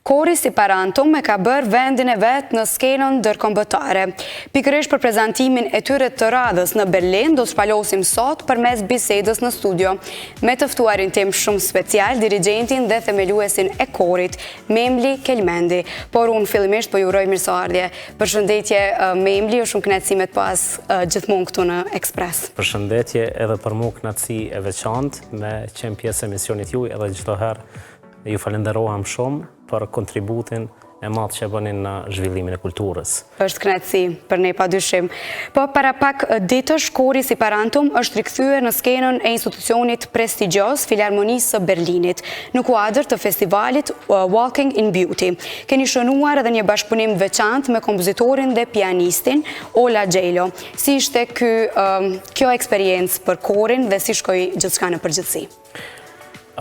Kori Siparantum e ka bërë vendin e vet në skenën ndërkombëtare. Pikërisht për prezantimin e tyre të radhës në Berlin do të shpalosim sot përmes bisedës në studio me të ftuarin tim shumë special, dirigjentin dhe themeluesin e korit, Memli Kelmendi. Por unë fillimisht po ju uroj mirëseardhje. Përshëndetje Memli, është shumë kënaqësi me të pas gjithmonë këtu në Express. Përshëndetje edhe për mu kënaqësi e veçantë me qenë pjesë e emisionit juj edhe çdo herë Ju falenderohem shumë për kontributin e madh që e bëni në zhvillimin e kulturës. Është kënaqësi për ne padyshim. Po para pak ditësh kori Siparantum është rikthyer në skenën e institucionit prestigjioz Filharmonisë së Berlinit, në kuadër të festivalit Walking in Beauty. Keni shënuar edhe një bashkëpunim të veçantë me kompozitorin dhe pianistin Ola Gjeilo. Si ishte ky kjo eksperiencë për korin dhe si shkoi gjithçka në përgjithësi?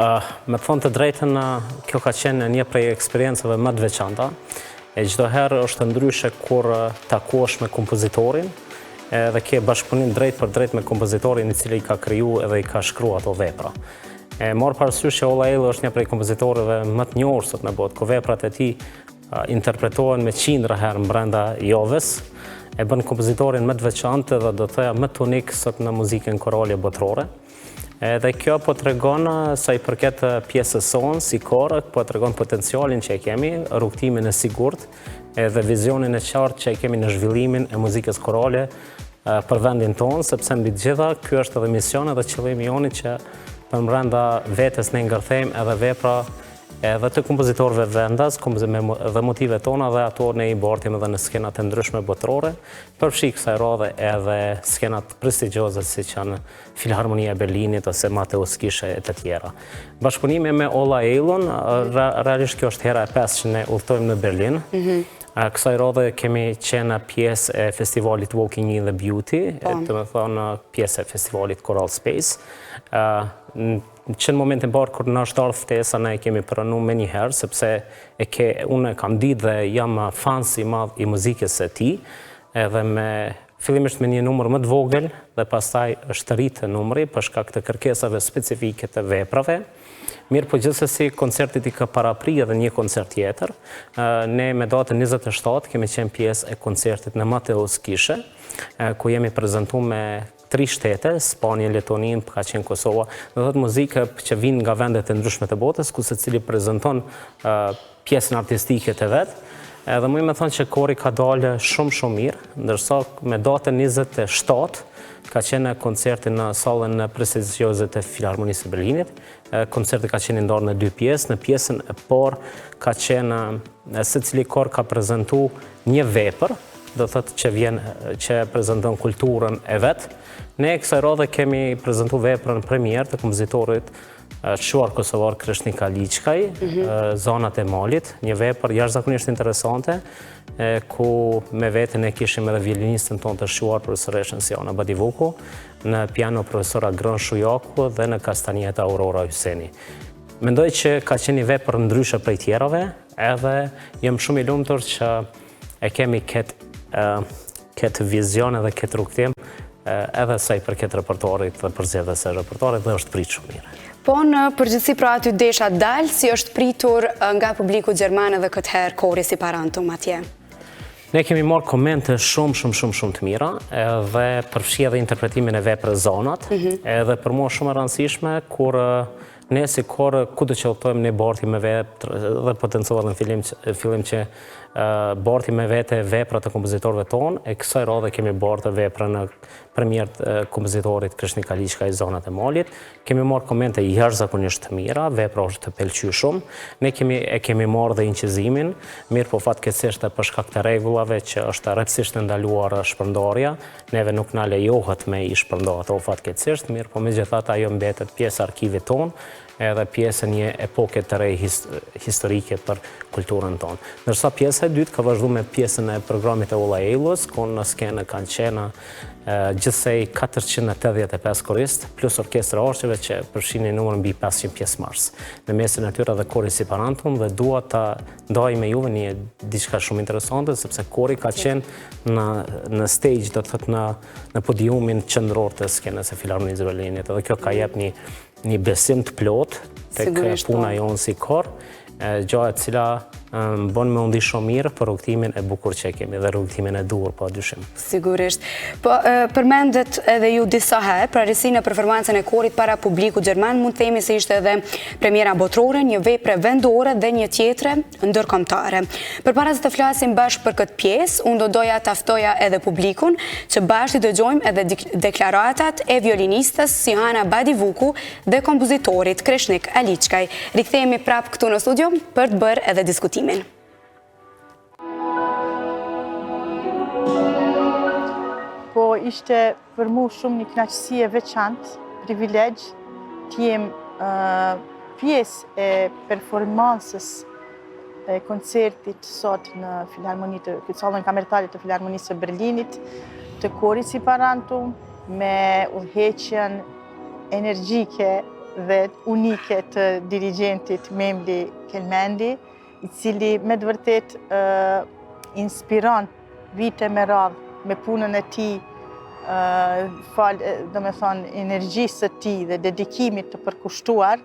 Me të thonë të drejtën, kjo ka qenë një prej eksperiencave më të veçanta. E çdo herë është ndryshe kur takohesh me kompozitorin, edhe ke bashkëpunim drejtpërdrejt me kompozitorin i cili i ka kriju edhe i ka shkru ato vepra. E marrë parasysh që Ola Gjeilo është një prej kompozitorëve më të njohur sot në botë, ku veprat e tij interpretohen me qindra herë brenda javës, e bën kompozitorin më të veçantë dhe do të thoja më unik sot në muzikën korale botërore. Edhe kjo po tregon sa i përket pjesës sonë si kor, po tregon potencialin që e kemi, rrugëtimin e sigurt edhe vizionin e qartë që e kemi në zhvillimin e muzikës korale për vendin tonë, sepse mbi të gjitha ky është edhe mision edhe qëllimi joni që përmbrenda vetes ne ngërthejmë edhe vepra edhe të kompozitorëve vendas, dhe motive tona dhe ato ne i bartim edhe në skenat e ndryshme botërore, përfshi kësaj radhe edhe skenat prestigjioze siç janë Filharmonia e Berlinit ose Matthäuskirche e të tjera. Bashkëpunimi me Ola Gjeilon, realisht kjo është hera e pestë që ne udhëtojmë në Berlin. Mhm. Kësaj radhe kemi qenë pjesë e festivalit Walking in the Beauty, po. domethënë pjesë e festivalit Choral Space. Që në momentin parë kur na është ardhë ftesa, ne e kemi pranu menjëherë, sepse e ke, unë e kam ditë dhe jam fans i madh i muzikës së tij, edhe me fillimisht me një numër më të vogël dhe pastaj është rritë numri për shkak të kërkesave specifike të veprave. Mirëpo gjithsesi koncertit i ka parapri edhe një koncert tjetër. Ne me datën 27 kemi qenë pjesë e koncertit në Matthäuskirche, ku jemi prezentu me tri shtete, Spanjën, Letoninë, ka qenë Kosova, do thotë muzikë që vijnë nga vendet e ndryshme të botës, ku secili prezenton pjesën artistike të vet. Edhe muj me thonë që kori ka dalë shumë shumë mirë, ndërsa me datën 27 ka qenë koncerti në sallën prestigjioze të Filharmonisë së Berlinit. Koncerti ka qenë i ndarë në dy pjesë. Në pjesën e parë ka qenë secili kor ka prezentu një vepër, do thotë që vjen që prezenton kulturën e vet. Ne kësaj radhe kemi prezentu veprën premierë të kompozitorit shquar kosovar Kreshnik Aliçkaj, mhm. Zanat e Malit, një vepër jashtëzakonisht interesante, ku me vete ne kishim edhe violinistën tonë të shquar profesoreshën Siana Badivuku, në piano profesor Agron Shujaku dhe në kastanjeta Aurora Hyseni. Mendoj që ka qenë një vepër ndryshe prej tjerave, edhe jam shumë i lumtur që e kemi këtë këtë vizion edhe këtë rrugëtim edhe sa i përket repertoarit dhe përzgjedhjes së repertoarit dhe është pritë shumë mirë. Po në përgjithësi pra aty desha dal, si është pritur nga publiku gjerman edhe këtë herë kori Siparantum atje? Ne kemi marrë komente shumë, shumë, shumë, shumë të mira, edhe përfshi edhe interpretimin e veprës Zanat, mhm. edhe për mua shumë e rëndësishme, kur Ne si kor kudo që udhëtojmë ne bartim me vete dhe potencova edhe në fillim fillim që bartim me vete veprat e kompozitorëve tonë, e kësaj radhe kemi bartë veprën premierë të kompozitorit Kreshnik Aliçkaj Zanat e Malit. Kemi marrë komente jashtëzakonisht të mira, vepra është pëlqy shumë. Ne kemi e kemi marrë dhe inçizimin, mirëpo fatkeqësisht për shkak të rregullave që është rreptësisht e ndaluar shpërndarja, Neve nuk na lejohet me i shpërnda ato fatkeqësisht, mirëpo megjithatë ajo mbetet pjesë e arkivit tonë, edhe pjesë e një epoke të re historike për kulturën tonë. Ndërsa pjesa e dytë ka vazhdu me pjesën e programit të Ola Gjeilës, ku në skenë kanë qenë gjithsej 485 koristë, plus orkestra e arqeve që përfshin një numër mbi 500 pjesëmarrës. Në mesin e tyre edhe kori Siparantum dhe dua ta ndaj me juve një diçka shumë interesante, sepse kori ka qenë në, në stage, do të thotë në, në podiumin qendror të skenës së Filharmonisë Berlinit, edhe kjo ka jep një, një besim të plotë tek puna po. jonë si kor, gjë e cila Më bën me u ndi shumë mirë për rrugëtimin e bukur që e kemi dhe rrugëtimin e duhur, pa dyshim. Sigurisht. Po, përmendët edhe ju disa herë, pra risinë në performancën e korit para publikut gjerman, mund të themi se ishte edhe premiera botërore, një vepre vendore dhe një tjetre ndërkombëtare. Përpara se të flasim bashkë për këtë pjesë, unë do doja ta ftoja edhe publikun, që bashkë t'i dëgjojmë edhe deklaratat e violinistes Sihana Badivuku dhe kompozitorit Kreshnik Aliçkaj. Rikthehemi prapë këtu në studio për të bërë edhe diskutimin. Po ishte për mu shumë një knaqësi e veçantë, privilegj, të jem pjesë e performansës e koncertit sot në filharmoni të sallën kamertale të Filharmonisë së Berlinit, të korit Siparantum, me udhëheqjen energjike dhe unike të dirigjentit Memli Kelmendi, i cili me të vërtetë inspiron vite me radhë me punën e tij, falë, domethonë, energjisë së tij dhe dedikimit të përkushtuar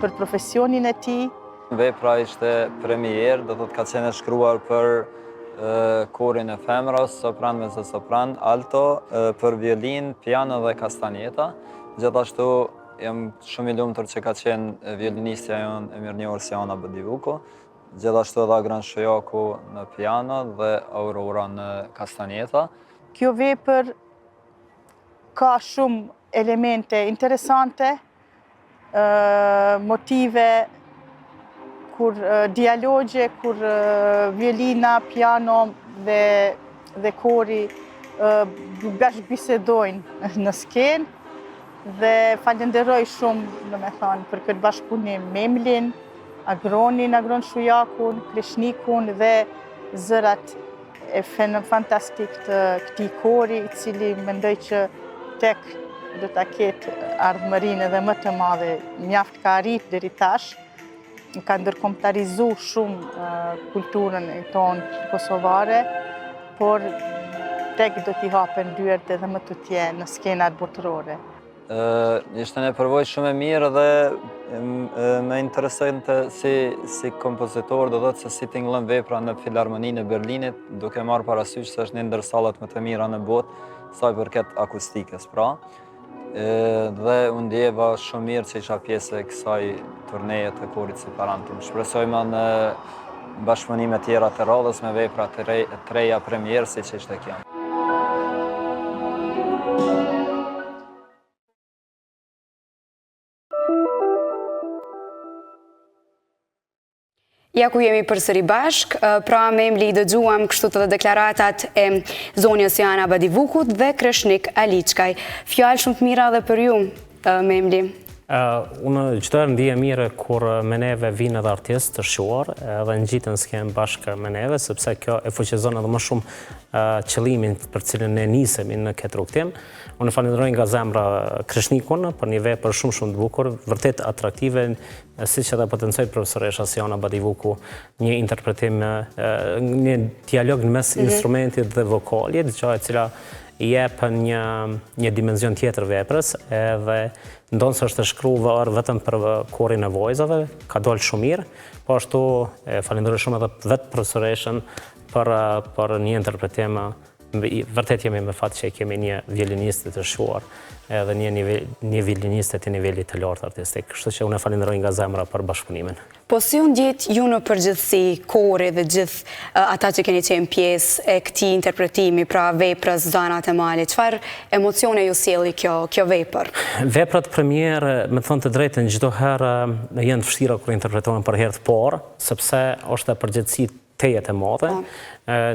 për profesionin e tij. Vepra ishte premierë, do të thotë ka qenë e shkruar për korin e femrës, sopran, mezosopran, alto, për violinë, piano dhe kastanjeta. Gjithashtu jam shumë i lumtur që ka qenë violinistja jonë e mirënjohur Sihana Badivuku, gjithashtu edhe Agron Shujaku në piano dhe Aurora në kastanjeta. Kjo vepër ka shumë elemente interesante, motive, kur dialogje, kur violina, piano dhe, dhe kori bashkëbisedojnë në skenë dhe falenderoj shumë, domethonë, për këtë bashkëpunim Memlin, Agronin, Agron Shujakun, Kreshnikun dhe zërat e fantastik të këtij kori, i cili mendoj që tek do ta ketë ardhmërinë edhe më të madhe, mjaft ka arrit deri tash, ka ndërkombëtarizu shumë kulturën e tonë kosovare, por tek do t'i hapen dyert edhe më tutje në skenat botërore. Ishte një përvojë shumë e mirë dhe më interesonte si, si kompozitor, do thotë se si tingëllon vepra në Filharmoninë e Berlinit, duke marrë parasysh se është një ndër sallat më të mira në botë, sa i përket akustikës, pra. Dhe u ndjeva shumë mirë që isha pjesë e kësaj turneje të korit Siparantum. Shpresojmë në bashkëpunime tjera të radhës me vepra të reja premierë siç ishte kjo. Ja ku jemi përsëri bashkë, pra Memli i dëgjuam kështu të dhe deklaratat e zonjës Sihana Badivukut dhe Kreshnik Aliçkaj. Fjalë shumë të mira dhe për ju, Memli. Unë çdo herë ndihem mirë kur me neve vijnë edhe artistë të shquar edhe ngjiten në skenë bashkë me neve, sepse kjo e fuqizon edhe më shumë qëllimin për cilin ne nisemi në këtë rrugëtim. Unë falenderoj nga zemra Kreshnikun për një vepër shumë shumë të bukur, vërtet atraktive, siç edhe potencoi profesoresha Sihana Badivuku, një interpretim, një dialog në mes mhm. instrumentit dhe vokalit, gjë e cila i jep një, një dimension tjetër veprës, edhe ndonëse është e shkruar vetëm për korin e vojzave, ka dalë shumë mirë, po ashtu e falenderoj shumë edhe vetë profesoreshën për, për një interpretim, vërtet jemi me fat që kemi një violiniste të shquar, edhe një, nivel, një violiniste të nivelit të lartë artistik, kështu që unë e falenderoj nga zemra për bashkëpunimin. Po si u ndjetë ju në përgjithësi, kori dhe gjithë ata që keni qenë pjesë e këtij interpretimi, pra veprës Zanat e Malit, çfarë emocione ju sjelli kjo, kjo vepër? Veprat premierë, me thënë të drejtën, çdo herë janë të vështira kur interpretohen për herë të parë, sepse është e përgjegjësi tejet e madhe. Po.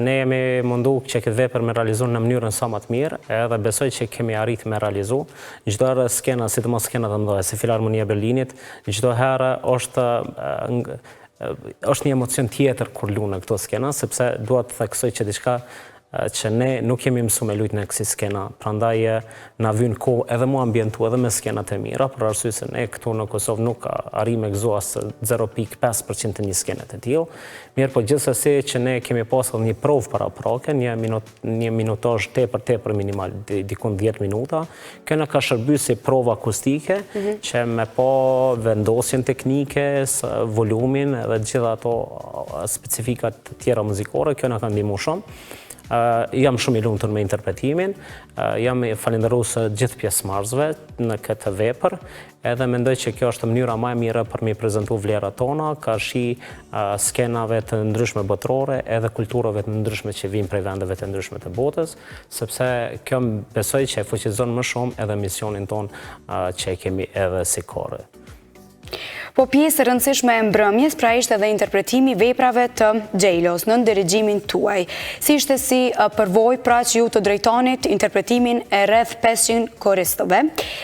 Ne jemi mundu që këtë vepër me realizu në mënyrën sa më të mirë, edhe besoj që kemi arrit me realizu. Çdo herë skena, sidomos skenat e mëdha, si Filharmonia e Berlinit, çdo herë është është një emocion tjetër kur luan në këto skena, sepse dua të theksoj që diçka që ne nuk jemi mësu me lujt në kësi skena, prandaj na vyn kohë edhe mu ambientu edhe me skenat e mira, për arsye se ne këtu në Kosovë nuk arrijmë me gëzu as 0.5% të një skene të tillë. Mirëpo gjithsesi që ne kemi pas edhe një provë paraprake, një minut, një minutazh tepër tepër minimal, dikun 10 minuta. Kjo na ka shërby si provë akustike, mm -hmm. që me pa vendosjen teknike, volumin edhe gjitha ato specifikat tjera muzikore, kjo na ka ndihmu shumë. Jam shumë i lumtur me interpretimin, jam falënderues gjithë pjesëmarrësve në këtë vepër, edhe mendoj që kjo është mënyra më e mirë për me prezentu vlerat tona, karshi skenave të ndryshme botërore, edhe kulturave të ndryshme që vijnë prej vendeve të ndryshme të botës, sepse kjo besoj që e fuqizon më shumë edhe misionin tonë që e kemi edhe si kor. Po pjesë e rëndësishme e mbrëmjes, pra ishte edhe interpretimi i veprave të Eilos nën dirigjimin tuaj. Si ishte si përvojë pra që ju të drejtonit interpretimin e rreth 500 koristëve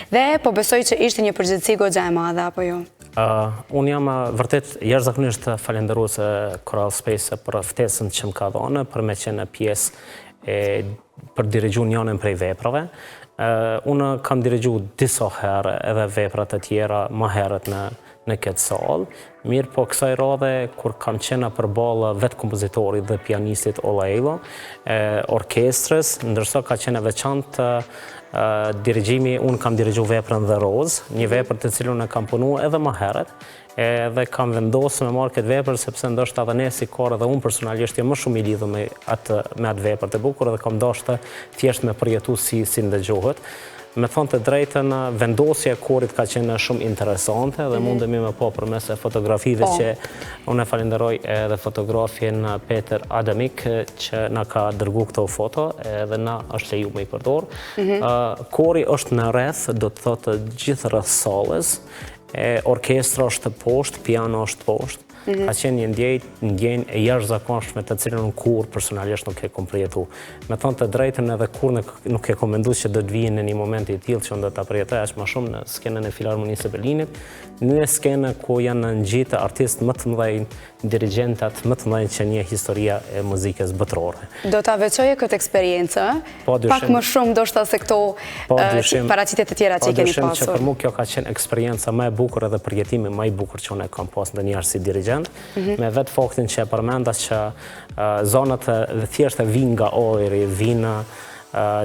dhe po besoj që ishte një përgjegjësi goxha e madhe, apo jo? Unë jam vërtet jashtëzakonisht falënderues Choral Space për ftesën që më ka dhënë për me qenë pjesë e për dirigju njënën prej veprave. Unë kam dirigju disa herë edhe vepra të tjera më herët në në këtë sallë, mirëpo kësaj radhe kur kam qenë përballë vetë kompozitorit dhe pianistit Ola Eilo, orkestrës, ndërsa ka qenë e veçantë dirigjimi, unë kam dirigju veprën The Rose, një vepër të cilën e kam punu edhe më herët, edhe kam vendosur me marrë këtë vepër sepse ndoshta edhe ne si kor edhe unë personalisht jam më shumë i lidhur me atë me atë vepër të bukur edhe kam dashur thjesht me përjetu si si ndëgjohet. Me thonë të drejtën, vendosja e korit ka qenë shumë interesante dhe mm -hmm. mundemi me pa përmes fotografive po. që unë e falenderoj edhe fotografin Peter Adamik që na ka dërgu këto foto edhe na është leju me i përdor. Mm -hmm. Kori është në rreth, do të thotë gjithë rreth sallës, E orkestra është poshtë, piano është poshtë. Mm -hmm. Ka qenë një ndjenjë, ndjenjë e jashtëzakonshme të cilën unë kurrë personalisht nuk e kom përjetu. Me thonë të drejtën edhe kurrë nuk, nuk e kom mendu që do të vijë në një moment i tillë që unë do ta përjetoj aq më shumë në skenën e Filharmonisë së Berlinit, në skenë ku janë ngjitë artistë më të mëdhenj dirigjentat më të mëdhenj që njeh historia e muzikës botërore. Do ta veçoje këtë eksperiencë, pak më shumë ndoshta se këto paraqitje të tjera që i keni pasur. Pa dyshim që për mu kjo ka qenë eksperienca më e bukur edhe përjetimi më i bukur që unë e kam pas ndonjëherë si dirigjent, mhm. me vetë faktin që e përmenda që zanat thjesht e vijnë nga ajri, vijnë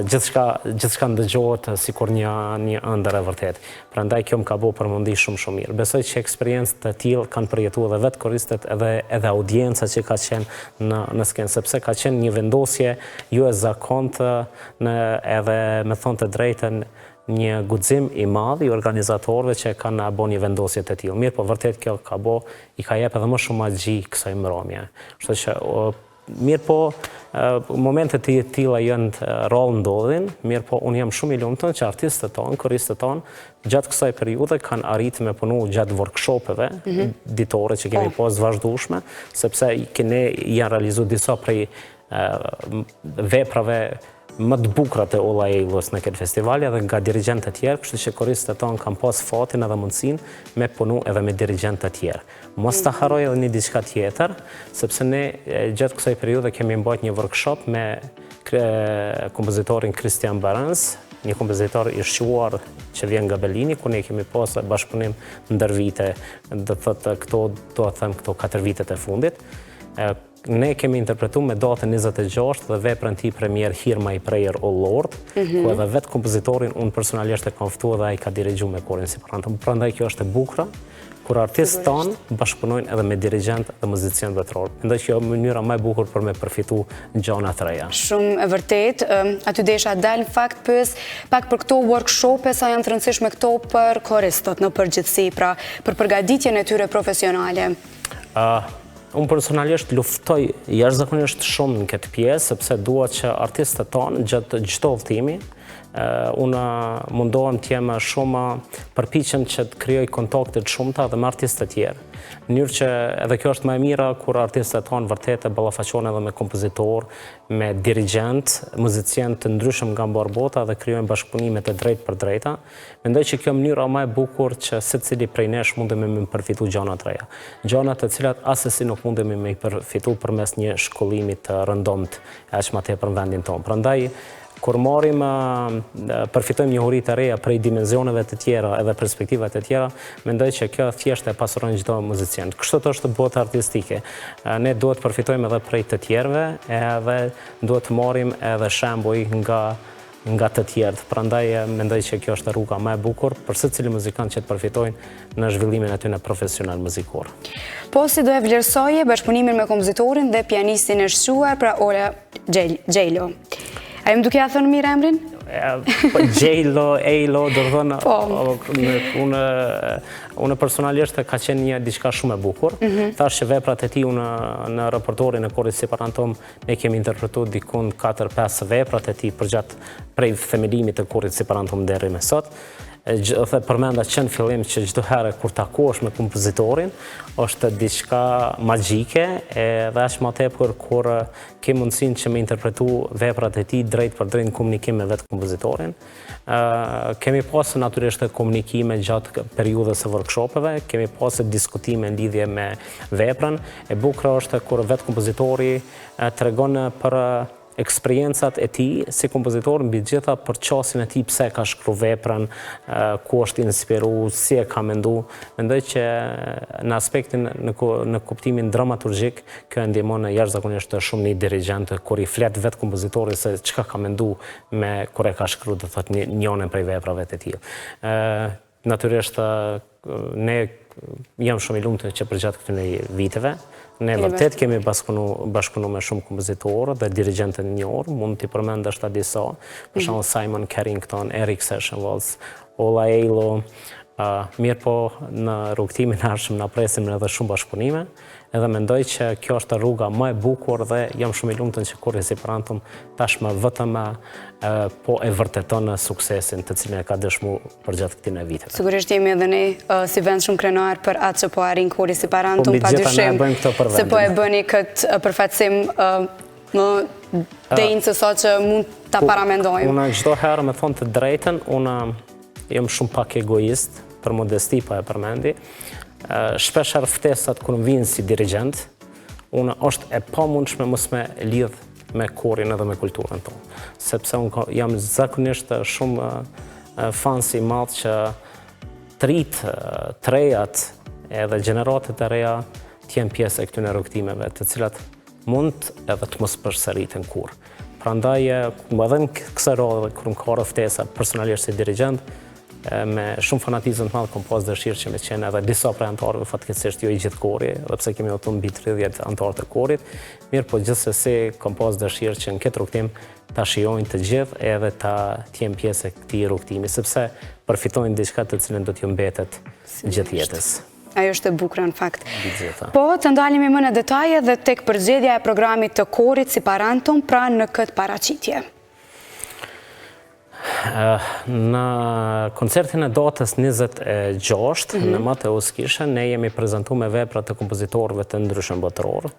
gjithçka gjithçka ndëgjohet sikur një një ëndërr e vërtetë. Prandaj kjo më ka bo për m'u ndi shumë shumë mirë. Besoj që eksperiencë të tillë kanë përjetu edhe vetë koristët edhe edhe audienca që ka qenë në në skenë, sepse ka qenë një vendosje jo e zakontë në edhe me thonë të drejtën një guxim i madh i organizatorëve që kanë bo një vendosje të tillë. Mirëpo vërtet kjo ka bo, i ka jep edhe më shumë magji kësaj mbrëmje. Kështu që Mirëpo, momente të tilla janë rrallë ndodhin, mirëpo unë jam shumë i lumtur që artistët tonë, koristët tonë, gjatë kësaj periudhe kanë arritë me punu gjatë workshopeve mm -hmm. ditore që kemi po. pas vazhdueshme, sepse ne janë realizu disa prej veprave më të bukura të Ola Eilos në këtë festival edhe nga dirigjentë të tjerë, kështu që koristët tonë kanë pas fatin edhe mundësinë me punu edhe me dirigjentë të tjerë. Mos ta harroj edhe një diçka tjetër, sepse ne gjatë kësaj periudhe kemi mbajt një workshop me kompozitorin Christian Behrens, një kompozitor i shquar që vjen nga Berlini, ku ne kemi pas bashkëpunim ndër vite, do të thotë këto, do të them këto 4 vitet e fundit. Ne kemi interpretu me datën 26 dhe veprën tij premierë Hear My Prayer O Lord, mm -hmm. ku edhe vetë kompozitorin unë personalisht e kam ftu dhe ai ka dirigju me korin Siparantum. Prandaj kjo është e bukura, kur artistët tanë bashkëpunojnë edhe me dirigjentë dhe muzicientë botërorë. Mendoj që kjo mënyra më e bukur për me përfitu gjana të reja. Shumë e vërtetë, aty desha dal në fakt pyes pak për këto workshope sa janë të rëndësishme këto për koristët në përgjithësi, pra për përgatitjen e tyre profesionale. Unë personalisht luftoj jashtëzakonisht shumë në këtë pjesë, sepse dua që artistët tanë gjatë çdo udhëtimi, Unë mundohem të jem shumë, përpiqem që të krijoj kontakte të shumta dhe me artistë të tjerë. Në mënyrë që edhe kjo është më e mira kur artistët tanë vërtet ballafaqohen edhe me kompozitorë, me dirigjentë, muzicientë të ndryshëm nga mbarë bota dhe krijojnë bashkëpunime të drejtpërdrejta. Mendoj që kjo mënyra më e bukur që secili prej nesh mundemi me përfitu gjana të reja. Gjana të cilat asesi nuk mundemi me i përfitu përmes një shkollimi të rëndomtë e aq ma tepër në vendin tonë. Prandaj, kur marrim, përfitojmë njohuri të reja prej dimenzioneve të tjera edhe perspektiva të tjera, mendoj që kjo thjesht e pasuron çdo muzicient. Kështu të është bota artistike. Ne duhet përfitojmë edhe prej të tjerëve edhe duhet të marrim edhe shembuj nga nga të tjerët. Prandaj mendoj që kjo është rruga më e bukur për secilin muzikant që të përfitojnë në zhvillimin e tyre profesional muzikor. Po si do e vlerësoje bashkëpunimin me kompozitorin dhe pianistin e shquar pra Ola Gjeilo. A jam duke ia thënë mirë emrin? Po, Gjeilo, Ejlo, do të thënë, po. unë, unë personalisht ka qenë një diçka shumë e bukur. Mm Thashë që veprat e tij unë në repertorin e korit Siparantum, ne kemi interpretu dikun 4-5 veprat e tij përgjatë prej themelimit të korit Siparantum deri me sot. Dhe përmenda që në fillim që çdo herë kur takohesh me kompozitorin, është diçka magjike edhe aq ma tepër kur ke mundësinë që me interpretu veprat e tij drejtpërdrejt në komunikim me vetë kompozitorin. Kemi pasë natyrisht komunikime gjatë periudhës së workshopeve, kemi pasë diskutime në lidhje me veprën. E bukura është kur vetë kompozitori tregon për eksperiencat e tij si kompozitor mbi të gjitha për qasjen e tij pse e ka shkru veprën, ku është inspiru, si e ka mendu. Mendoj që në aspektin në, në kuptimin dramaturgjik, kjo e ndihmon jashtëzakonisht shumë një dirigjent kur i flet vetë kompozitori se çka ka mendu me kur e ka shkru do thotë një njënën prej veprave të tij. Natyrisht, ne jam shumë i lumtur që përgjatë këtyre viteve, ne vërtet kemi bashkëpunu, bashkëpunu me shumë kompozitorë dhe dirigjentë të njohur, mund t'i përmend ndoshta disa, për mhm. shembull Simon Carrington, Eric Sessions, Ola Eilo, uh, mirëpo në rrugëtimin e ardhshëm na presin edhe shumë bashkëpunime, Edhe mendoj që kjo është rruga më e bukur dhe jam shumë i lumtur që Kori Siparantum tashmë vetëm po e vërteton suksesin të cilin e ka dëshmu përgjatë këtyre viteve. Sigurisht jemi edhe ne si vend shumë krenar për atë që po arrin Kori Siparantum, po, pa dyshim se po e bëni këtë përfaqësim më denjë se sa që mund ta po, paramendojmë. Unë çdo herë me thonë të drejtën, unë jam shumë pak egoist, për modesti po e përmendi. Shpesh herë ftesat kur më vijnë si dirigjent, unë është e pamundshme mos me lidh me korin edhe me kulturën tonë. Sepse unë jam zakonisht shumë fans i madh që të ritë, të rejat edhe gjeneratat e reja të jenë pjesë e këtyre rrugëtimeve, të cilat mund edhe të mos përsëriten kurrë. Prandaj, edhe në kësaj radhe, kur më ka ardhur ftesa personalisht si dirigjent, me shumë fanatizëm të madh kom pas dëshirë që me qenë edhe disa prej anëtarëve, fatkeqësisht jo i gjithë kori, edhe pse kemi udhëtu mbi 30 anëtarë të korit, mirëpo gjithsesi kom pas dëshirë që në këtë rrugëtim ta shijojnë të gjithë edhe ta të jenë pjesë e këtij rrugëtimi, sepse përfitojnë diçka të cilën do t'ju mbetet gjithë jetës. Ajo është e bukura në fakt. Po, të ndalemi më në detaje dhe tek përzgjedhja e programit të korit Siparantum pra në këtë paraqitje. Në koncertin e datës 26 mhm. në Matthäuskirche, ne jemi prezentu me vepra të kompozitorëve të ndryshëm botëror.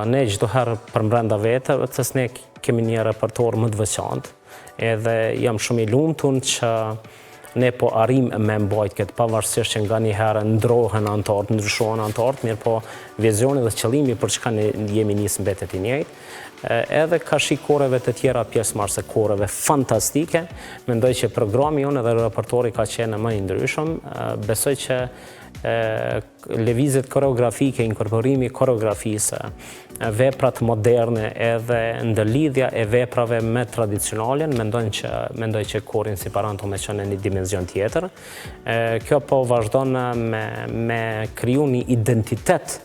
Ne çdo herë përmbrenda vetes, ne kemi një repertor më të veçantë, edhe jam shumë i lumtun që Ne po arrijmë me mbajt këtë pavarësisht që nganjëherë ndrohen anëtarët, ndryshohen anëtarët, mirëpo vizioni dhe qëllimi për çka ne jemi nisë mbetet i njëjtë. Edhe karshi koreve të tjera pjesëmarrëse, koreve fantastike, mendoj që programi jonë edhe repertori ka qenë më i ndryshëm. Besoj që lëvizjet koreografike, inkorporimi i koreografisë, veprat moderne edhe ndërlidhja e veprave me tradicionalen, mendoj që, mendoj që korin Siparantum e çon në një dimenzion tjetër. Kjo po vazhdon me, me kriju një identitet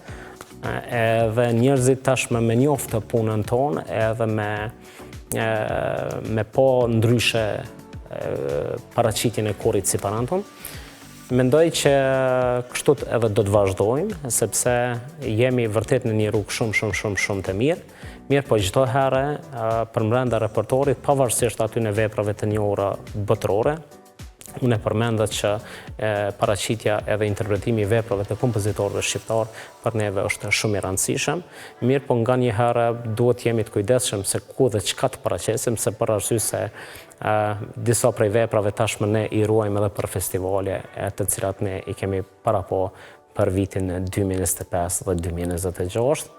edhe njerëzit tashmë me njoftë punën tonë edhe me, me pa ndryshe paraqitjen e korit Siparantum. Mendoj që kështu edhe do të vazhdojmë, sepse jemi vërtet në një rrugë shumë, shumë, shumë, shumë të mirë. Mirëpo çdo herë përmbrenda repertorit, pavarësisht atyne veprave të njohura botërore, unë e përmenda që paraqitja edhe interpretimi i veprave të kompozitorëve shqiptarë për neve është shumë i rëndësishëm. Mirëpo nganjëherë duhet jemi të kujdesshëm se ku dhe çka të paraqesim, se për arsye se Disa prej veprave tashmë ne i ruajmë edhe për festivale të cilat ne i kemi parapa për vitin 2025 dhe 2026.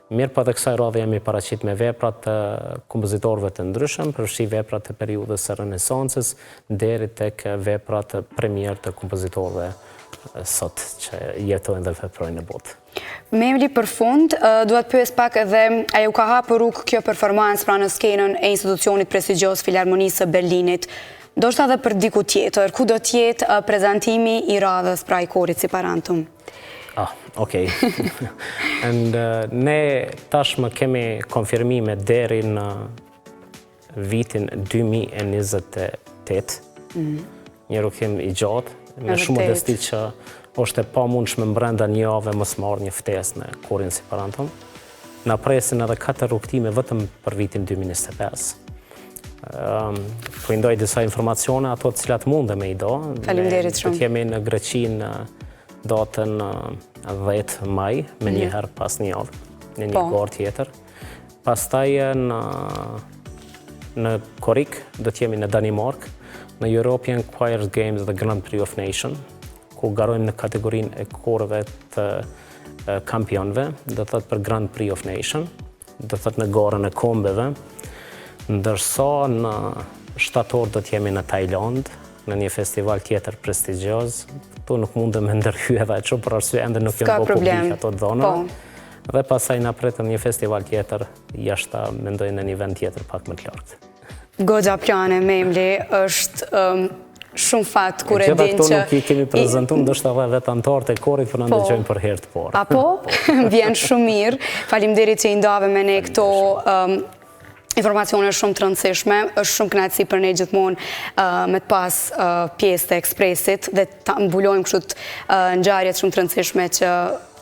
Mirëpo edhe kësaj radhe jemi paraqit me vepra të kompozitorëve të ndryshëm, përfshi vepra të periudhës së Renesancës, deri tek veprat premierë të kompozitorëve sot që jetojnë dhe veprojnë në botë. Memli për fund, dua të pyes pak edhe a ju ka hapur rrugë kjo performancë pra në skenën e institucionit prestigjioz Filharmonisë së Berlinit, ndoshta edhe për diku tjetër, ku do të jetë prezantimi i radhës pra i korit Siparantum? Ah, okej. And ne tashmë kemi konfirmime deri në vitin 2028, mm. një rrugëtim i gjatë, me shumë modesti që është e pamundshme mbrenda një jave mos marrë një ftesë në korin Siparantum. Na presin edhe katër rrugëtime vetëm për vitin 2025. Um, po i ndaj disa informacione, ato të cilat mundem me i nda. Faleminderit shumë. Do të jemi në Greqi në datën 10 maj, menjëherë mm. pas një javë, në një po. garë tjetër. Pastaj në në korrik do të jemi në Danimarkë, në European Choir Games dhe Grand Prix of Nation, ku garojmë në kategorinë e korëve të kampionëve, do të thotë për Grand Prix of Nation, do të thotë në garën e kombeve, ndërsa në shtator do të jemi në Tajlandë, në një festival tjetër prestigjioz, këtu nuk mundem me ndërhy edhe aq shumë për arsye ende nuk janë bërë publike ato të dhëna. Po. Dhe pastaj na pret një festival tjetër, jashta mendoj në një vend tjetër pak më të lartë. Goxha plane, Memli, është um, shumë fat kur e din që... Gjitha këto nuk i kemi prezentu, ndoshta edhe vetë anëtarët e korit po na po. dëgjojnë për herë të parë. Apo, vjen shumë mirë. Faleminderit që i ndave me ne këto um, informacione shumë të rëndësishme, është shumë kënaqësi për ne gjithmonë me të pas pjesë të Ekspresit dhe të mbulojmë kështu ngjarjet shumë të rëndësishme që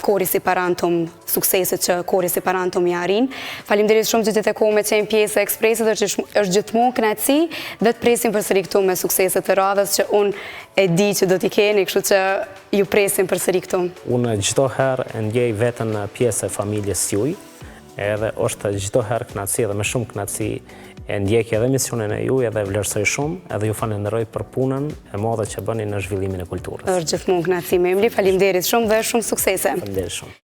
kori Siparantum, sukseset që kori Siparantum i arrin. Faleminderit shumë që gjete kohë me qenë pjesë e Ekspresit, është është gjithmonë kënaqësi dhe të presim përsëri këtu me sukseset e radhës që unë e di që do t'i keni, kështu që ju presim përsëri këtu. Unë çdo herë e ndjej veten pjesë e familjes juj, Edhe është çdo herë kënaqësi dhe me shumë kënaqësi e ndjek edhe emisionin e juaj edhe e vlerësoj shumë, edhe ju falenderoj për punën e madhe që bëni në zhvillimin e kulturës. Është gjithmonë kënaqësi Memli, faleminderit shumë dhe shumë suksese. Faleminderit shumë.